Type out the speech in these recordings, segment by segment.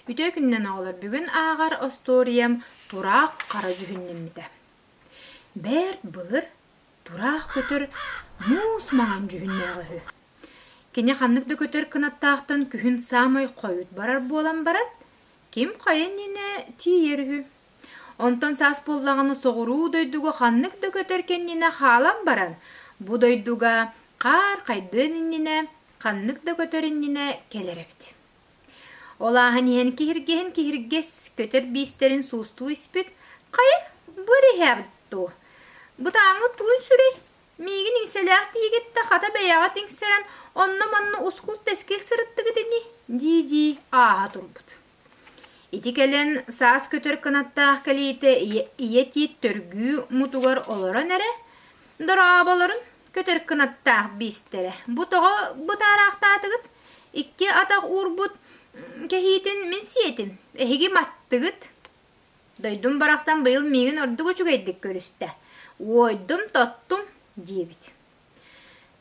Үтүө күнүнэн оҕолор, бүгүн ааҕар остуоруйам Тураах хара дьүһүннэммитэ. Бэрт былыр тураах көтөр муус маҥан дьүһүннээх үһү. Кини ханнык да көтөр кынаттаахтан күһүн саамай хойут барар буолан баран, ким хайа иннинэ тиийэр үһү. Онтон саас буоллаҕына соҕуруу дойдуга ханнык да көтөр кэннинэ хаалан баран, бу дойдуга хаар хайдыан иннинэ, ханнык да көтөр иннинэ кэлэр эбит. Ол ааһан иһэн киһиргэһин киһиргэс көтөр биистэрин суустуу испит, «Хайа, бу эрэһээбит дуо? Бытааҥҥыт тугун сүрэй? Миигин иҥсэлээх диигит да хата бэйэҕит иҥсэрэн онно-манна ускул-тэскил сырыттыгыт ини?» дии-дии ааһа турбут. Ити кэлэн саас көтөр кынаттаах кэлиитэ ийэ тиит төргүү мутугар олорон эрэ, дорооболорун көтөр кынаттаах биистэрэ, бу тоҕо бытаараахтаатыгыт? Икки атах уурбут кэһиитин мин сиэтим, эһиги маттыгыт. Дойдум барахсан быйыл миигин ордук үчүгэйдик көрүстэ. Уойдум-тоттум диэбит.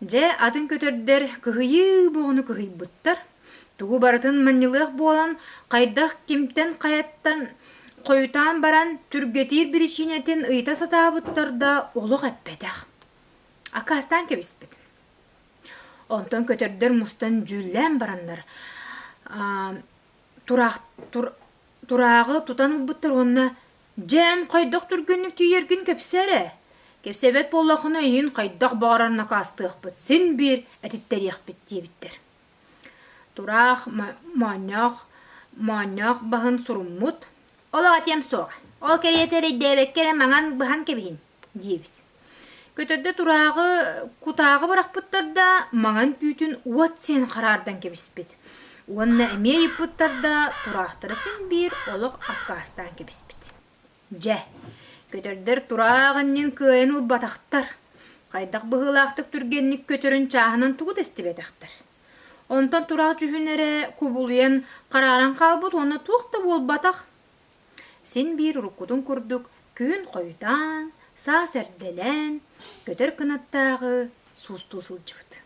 Дьэ, атын көтөрдөр кыһыйыы боҕону кыһыйбыттар. Тугу барытын манньылыах буолан, хайдах кимтэн хайаттан хойутаан баран түргэтиир биричиинэтин ыйыта сатаабыттар да олох эппэтэх. Аккаастаан кэбиспит. Онтон көтөрдөр мустан дьүүллээн бараннар, тураах, тур, турааҕы тутан ылбыттар уонна «Дьэ, эн хайдах түргэнник тиийэргин кэпсээ эрэ. Кэпсээбэт буоллаххына эйигин хайдах баҕарар накаастыахпыт, син биир этиттэриэхпит» диэбиттэр. Тураах моонньоох моонньоох баһын суруммут, «Олох этиэм суоҕа, ол кэриэтэ эрэйдээбэккэ эрэ маҥан быһан кэбиһин» диэбит. Көтөрдө турааҕы кутааҕы бырахпыттар да, маҥан түүтүн уот сиэн хараардан кэбиспит. Уонна эмиэ ыйыппыттар да, тураахтара син биир олох аккаастаан кэбиспит. Дьэ, көтөрдөр тураах иннин кыайан ылбатахтар. Хайдах быһыылаахтык түргэнник көтөрүн чааһынан тугу да истибэтэхтэр. Онтон тураах дьүһүн эрэ кубулуйан харааран хаалбыт уонна туох да буолбатах. Син биир уруккутун курдук күһүн хойутаан, саас эрдэлээн, көтөр кынаттааҕы суустуу сылдьыбыт.